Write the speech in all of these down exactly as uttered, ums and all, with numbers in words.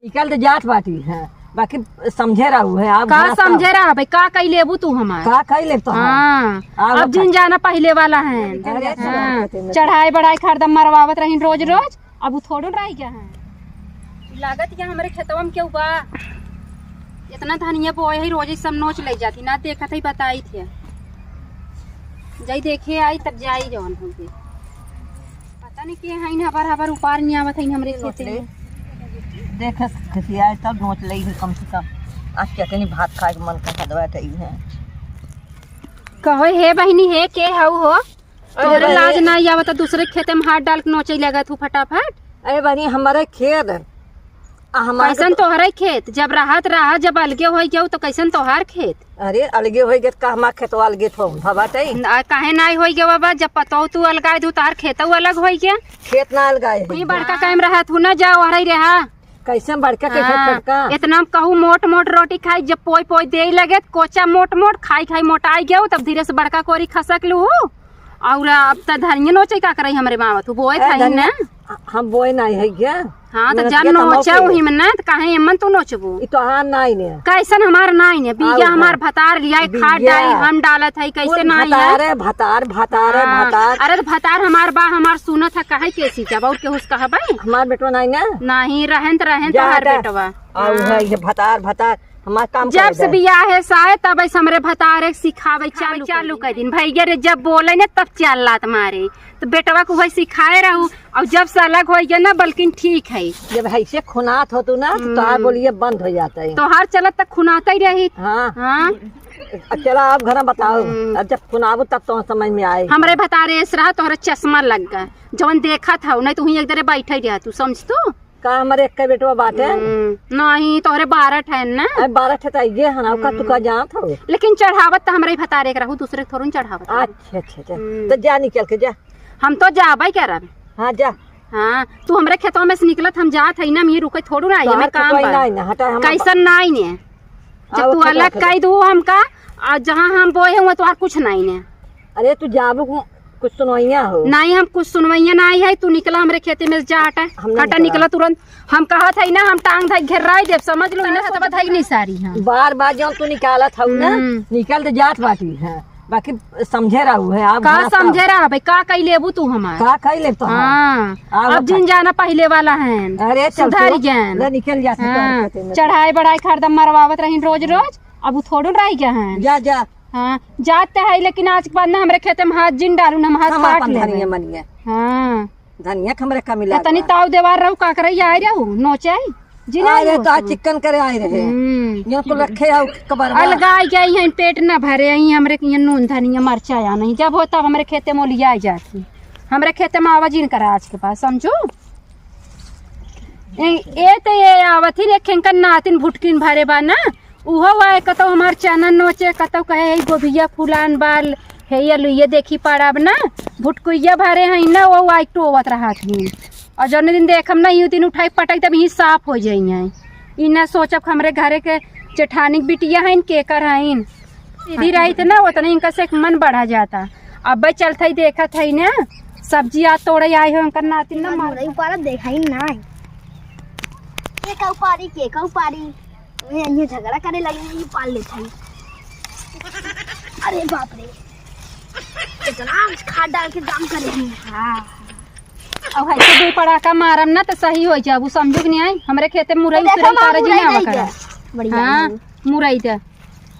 निकल तो जात बाटी है, बाकी समझे रहू है आप का। समझे रहा भाई, का कई लेबू तू हमार? का कई लेब तो हम? हाँ, अब जिन जाना पहिले वाला है। अरे, हाँ, चढ़ाई बढ़ाई खरदम मरवावत रही रोज रोज, अब उ थोड़ो रह गया है। लागत क्या हमरे खेतवा में केहू बा? इतना धनिया बोए है, रोज ही सब नोच ले जाती, ना देखत है, बताई थे। जाई देखे आई, तब जाई जवन होके। पता नहीं के हइन, हबर हबर उपार नहीं आवत हइन हमरे खेते में। देख, खिसियाए तब नोच लेई है कम से कम। आज क्या कनी भात खाए के मन का हदवा तई है। कहो, "हे बहिनी, हे के हऊ हो? तोहरे लाज नहीं आवत, दूसरे खेते में हाथ डाल के नोचे लगत हूँ फटाफट।" अरे बहिनी, हमारे खेत है। आ, हमारे कैसन तो तोहरे खेत? जब रहत रहा, जब अलगे होई गयो तो कैसन तोहार खेत? अरे, अलगे होई गए, का हमार खेतवा अलगे थो, भवा तई? आ, काहे नाई होई गए बाबा? जब पतौ तू अलगाए दू, तोहार खेतौ अलग होई गया। खेत ना अलगाए है। वहीं बड़का कायम रहत हूँ ना, जा ओहरई रहा। कैसे बड़का, कैसे हाँ, छोटका? इतना हम कहूँ मोट मोट रोटी खाई, जब पोई पोई देई लगे, कोचा मोट मोट खाई खाई मोटाई गयो, तब धीरे से बड़का कोरी खसक लू। और अब त धनिया नोचे का करई हमरे मावत, तू बोए ए, खाई धनिया, ना? हम बोए नाई है क्या? हाँ, तो मेहनत जान के कमाओ नोचा के। वही में ना, तो काहे एमन तू नोचबू? ई तोहार नाई ने। कैसन हमार नाई ने? बीया आउ हमार है। भतार लिया, खाद बीया। डाई हम डालत है, कैसे कुल नाई है? भतारे, भतार, भतारे, हाँ। भतार। अरे तो भतार हमार बा, हमार सुनत है, काहे के सींचब? और केहू से कहबे? हमार बेटवा नाई ने? नहीं, रहन त रहन जा तोहार बेटवा। आउ हाँ। है, ये भतार, भतार। हमार काम जब करे से दे। बियाह है साहे, तब ऐसे हमरे भतारे सिखावे चालू, चालू कर दिन। भैया रे, जब बोले ने, तब चार लात मारे। तो बेटवा को वही सिखाए रहू, और जब से अलग हो गया ना, बल्किन ठीक है। जब ऐसे खुनात हो तू ना, तो तोहार हम्म। बोलिए बंद हो जाता है। तोहार चलत तक खुनाता ही रही। हाँ। हाँ। अब चला, आप घर में बताओ। हम्म। अब जब खुनाबू, तब तो समझ में आए। हमरे भतारे ऐसे रहा, तोहरा चश्मा लग गया, जवन देखा था, नहीं तो वहीं एक दरे बैठे रहा तू, समझ तू? का हमरे एक बेटवा बाटे? हम्म, नहीं, तोहरे बारह ठे है ना? अरे, बारह ठे तो आइए है ना, का तू का हम्म। जानत हो? लेकिन चढ़ावत तो हमरे ही भतारे के रहू, दूसरे के थोड़ू न चढ़ावत रहू। अच्छा, अच्छा, अच्छा। हम्म। तो जा निकल के जा। हम तो जाबे करब। हाँ, जा। हाँ, तू हमरे खेतवा में से निकलत, हम जात है ना, हम ये रुके थोड़ू ना, ये तोहार में काम खेतवा बा। ना, ना, हटा, हम कैसन नाई ने? जब आओ, तू खेतवा अलग खेतवा। कह दू हमका, और जहाँ हम बोए हैं, वहाँ तोहार कुछ नाई ने। अरे, तू जाबू कु-, कुछ सुनवैया हो? नहीं, हम कुछ सुनवैया नाई है। तू निकला हमरे खेते में से, जा हटा। हम ना हटा, निकला। निकला तुरंत। हम कहत है ना, हम टांग धई घेराई देब, समझ लो, इन्हें हथवा धई नहीं सारी हम। बार बार जब तू निकालत हऊ ना, हम्म। निकल तो जात बाटी है, बाकी समझे रहू है आप, का समझे रहा भाई, का कई लेबू तू हमार? का कई लेब तो हम? हाँ, अब जिन जाना पहिले वाला है, अरे, चल सुधर तू, जान। ले निकल जा, हाँ, खेते में। चढ़ाई बढ़ाई खरदम मरवावत रही रोज रोज, अब उ थोड़ू रह गया है। जा, जा। हाँ, जात त है, लेकिन आज के बाद ना हमरे खेते में हाथ जिन डालू, हम हाथ हम काट अपन लेबे। धनिया मनिया। हाँ। धनिया के हमरे कमी लागल तनी बा। ताव देवार रहू, का करई, आए रहू, नोचे आई। जिन आई अरे, रहू तो आज तू। चिकन करे आए रहे। हम्म। यहाँ को रखे आओ कबर में। अलगाई गई हैं, पेट ना भरे, यहीं हमरे के यहाँ नून धनिया मरचा या नहीं। जब हो तब हमरे खेते में लिया जाती। हमरे खेते में आवा जिन करा आज के बाद, समझू? ए, ए त ये आवत ही, एक खेंकर नातिन भुटकिन भरे बा ना, उहो आए, कतौ हमार चना नोचे, कतौ कहे, "हे गोभिया फुलान बाल, हे ये लुइये देखी पड़ब ना, भुटकुइया भरे हैं ना," वो आई टोवत रहत ही। और जौने दिन देखम ना, यू दिन उठाई पटक तब ही साफ हो जाई हैं। ई ना सोचब हमरे घरे के जेठानी के बिटिया हैं, केकर हैं। सीधी रही त ना, उतने इनका से एक मन बढ़ा जाता। अब चलत ही, देखत ही ना, सब्जी आज तोड़े आई हो, उनकर नातिन ना मार। मुरई उपारा देखा ही ना। के का उपारी, के का उपारी? ये, ये झगड़ा करे लगे, ये पाल लेत हई। अरे बाप रे, कितना खाद डाल के काम करे हैं। हाँ। अब है तो दो पड़ाका मारम ना तो सही हो जाबू, समझू कि नहीं आई? हमरे खेते मुरई तो उतरे देखो, उतारे जी मुरई ना नहीं आवत है। क्या? बढ़िया हाँ, है। मुरई दे।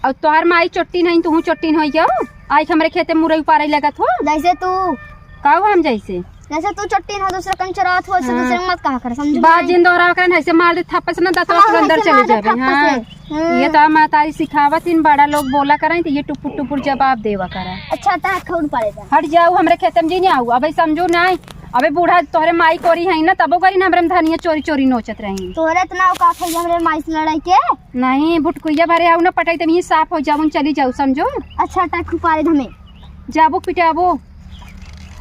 और तोहार माई चोट्टी नहीं, तू चोट्टी हो जाओ। आई हमरे खेते मुरई उपारे लगत हो। जैसे तू। का हो हम जैसे? जैसे तू चट्टीन हो, दूसरे कन चरात हो, ऐसे हाँ। दूसरे मत कहा कर, समझ में बा आई? जिन दोहरावा करन, ऐसे मार दे थप्पड़ से ना, दतवा हाँ, तुरंत अंदर ऐसे चले मार दे जाबे, थप्पड़ हाँ। से। हम्म। ये तो हम तारी सिखावत इन, बड़ा लोग बोला करें, तो ये टुपुर टुपुर जवाब देवा करा। अच्छा, ता खौर पड़ेगा। हट जाऊ, हमरे खेते में जी नहीं आऊ, अबे समझू नहीं, अबे बूढ़ा तोहरे माई कोरी है ना, तबो करी ना, हमरे में धनिया चोरी चोरी नोचत रही। तोहरे इतना औकात है, हमरे माई से लड़ाई के? नहीं, भुटकुइया भरे आऊ ना, पटाई तब यहीं साफ हो जाऊ, चली जाऊ, समझू? अच्छा, ता खूब पारे धमे। जाबू पिटाबू।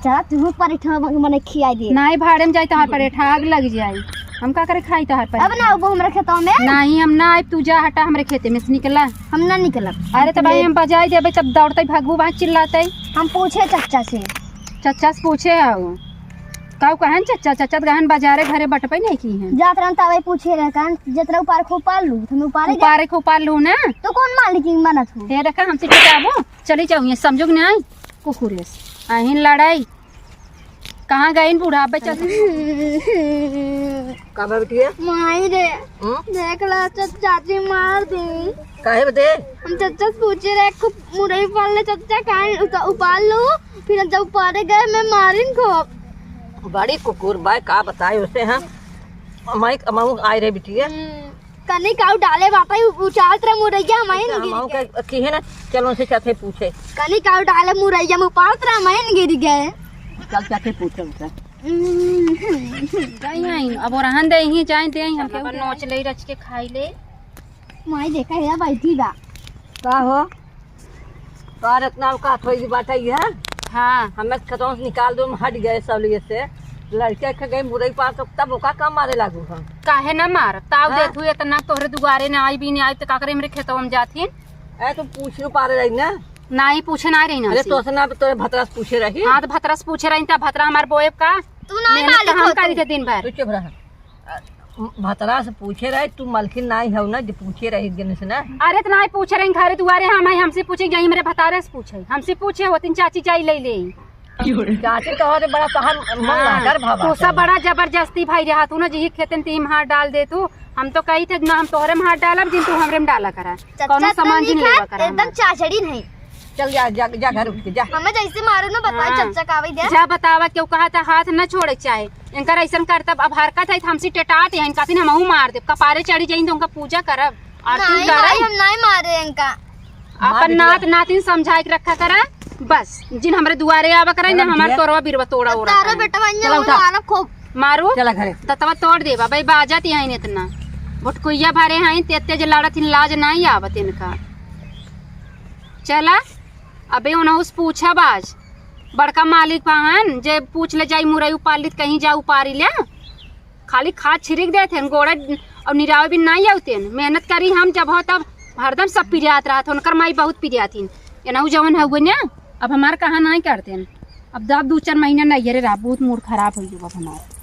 चला, तू परेठा मने खियाई दे। नाई, भाड़े में जाई तोहार परेठा, आग लग जाई। हम का करे खाई तोहार परेठा? अब ना, वो हमरे खेतवा में। नहीं, हम ना आइब, तू जा, हटा हमरे खेते में से निकला। हम ना निकलब। अरे तो भाई, हम बजाई देबे, तब दौड़ते भागबू, वहाँ चिल्लाते। हम पूछे चच्चा से। चच्चा से पूछे हो? काऊ कहन चच्चा, चच्चा त गहन बाजारे घरे बटपे नहीं की हैं। जात रहन तवे पूछे रहे कहन, "जतरा उपार खूब पार लू, तुम्हें उपारे गए?" उपारे खूब पार लू ना। तो कौन मालिक की मनत हो? हे देखा, हमसे चुटाबो, चली जाऊ, ये समझो कि नहीं? कुकुरेस, अहिन लड़ाई। कहाँ गइन बूढ़ा? अबे चल। का बा बिटिया? माई रे, हम्म? देख ला, च-, चाची मार दी। काहे बदे? हम चच्चा से पूछे रहे, खूब मुरई उपार ले चच्चा, काहे उत-, उपार लू? फिर जब उपारे गए, मैं मारिन खूब। बड़ी कुकुर बाय, का बताए उसे हम। माई, अमाऊ आए रहे बिटिया। हम्म। कनी काऊ डाले बापा, उ-, उचालत रहे मुरैया, हमारे अच्छा, नहीं हम गिर आऊ गए। का किहे ना, चलो उनसे चाहते पूछे। कनी काऊ डाले मुरैया में उपालत रहे, हमारे नहीं गिर गए। चल चाहते पूछे उनसे। हम्म। जाई आई, अब वो रहन दे, यहीं जाए दे, हम चल, केहू अपन के नोच ले, रच के खाई ले। माई देखा है, बैठी बा। का हो? तोहर इतना औकात होई बाटे ये? हाँ। हमें खेतों से निकाल दो, हम हट गए सब लिए से। लड़के के गए मुरई पार तो तब ओका काम मारे लागू हम। काहे ना मार? ताव हाँ? देत हुए इतना तोहरे दुआरे ना आई, भी नहीं आई, तो का करे हमरे खेतवा में जाथिन? ए, तो पूछ लो पारे रही ना। ना ही पूछे ना रही ना अरे, हमसे। तो से ना, तोरे भतरा से पूछे रही। हाँ, तो भतरा से पूछे रही, तब भतरा हमार बोएब का? तू ना मेहनत मालिक तो हम हो करी तू। थे दिन भर। तू चुप रह। अ, भतरा से पूछे रहे, तू मलकिन नाई हौ ना, जे पूछे रहे एक जने से ना। अरे, त नाई पूछे रहे, घरे दुआरे हम आई, हमसे पूछे, यही मेरे भतारे से पूछे, हमसे पूछे होतिन, चाची जाई ले ले। चाची तोहरे बड़ा तोहर मन हाँ, लागर भावा तू सब चल। बड़ा जबरदस्ती भाई रहा, तू ना जी खेतन तीम हाथ डाल दे तू, हम तो कही थे ना, हम तोहरे में हाथ डालब, जिन तू हमरे में डाला करा, चच्चा कौनो सामान इतना जिन मीठा, लेवा करा एकदम हमार। चाचड़ी नहीं। चल जा, जा, जा घर उठ के जा। हमें जैसे मारो ना बताए हाँ। चच्चा का आवे दे। जा बतावा, केहू कहा था हाथ न छोड़े के चाहे। इनकर ऐसन करतब अब हरकत है, त हमसे टेटात है, इनका दिन हमहू मार देब। कपारे चढ़ी जाइन तो उनका पूजा करब, आरती नहीं करब। भाई, हम नहीं मारे इनका। अपन मार नात दिया। नातिन समझाए के रखा करा। बस, जिन हमरे दुआरे आवा करा, ना चलो हमार भैया। तोरवा बिरवा तोड़ा ओड़ा तारो करा। बेटवा इन्हें चलो उठा। मारा खूब। मारू। चला घरे। दतवा तोड़ देबा, भाई बाजत हैं इतना। भुटकुइया भरे हैं, ते तेज लड़त इन, लाज नहीं आवत इनका। चला, अबे उनहु से पूछब आज। बड़का मालिक बहन, जे पूछ ले जाई मुरई उपार ली, कहीं जा उपारी ले। खाली खाद छिड़क देत हैं, गोड़े और निरावे भी नहीं आवते हैं। मेहनत करी हम जब हो तब हरदम सब पिरियात रहत, उनकर माई बहुत पिरियात हिन। एनहु जवन हउए ना, अब हमार कहा नहीं करते हैं। अब दब दू चार महीना नहीं रे रहा, बहुत मूड खराब हो गया अब हमार।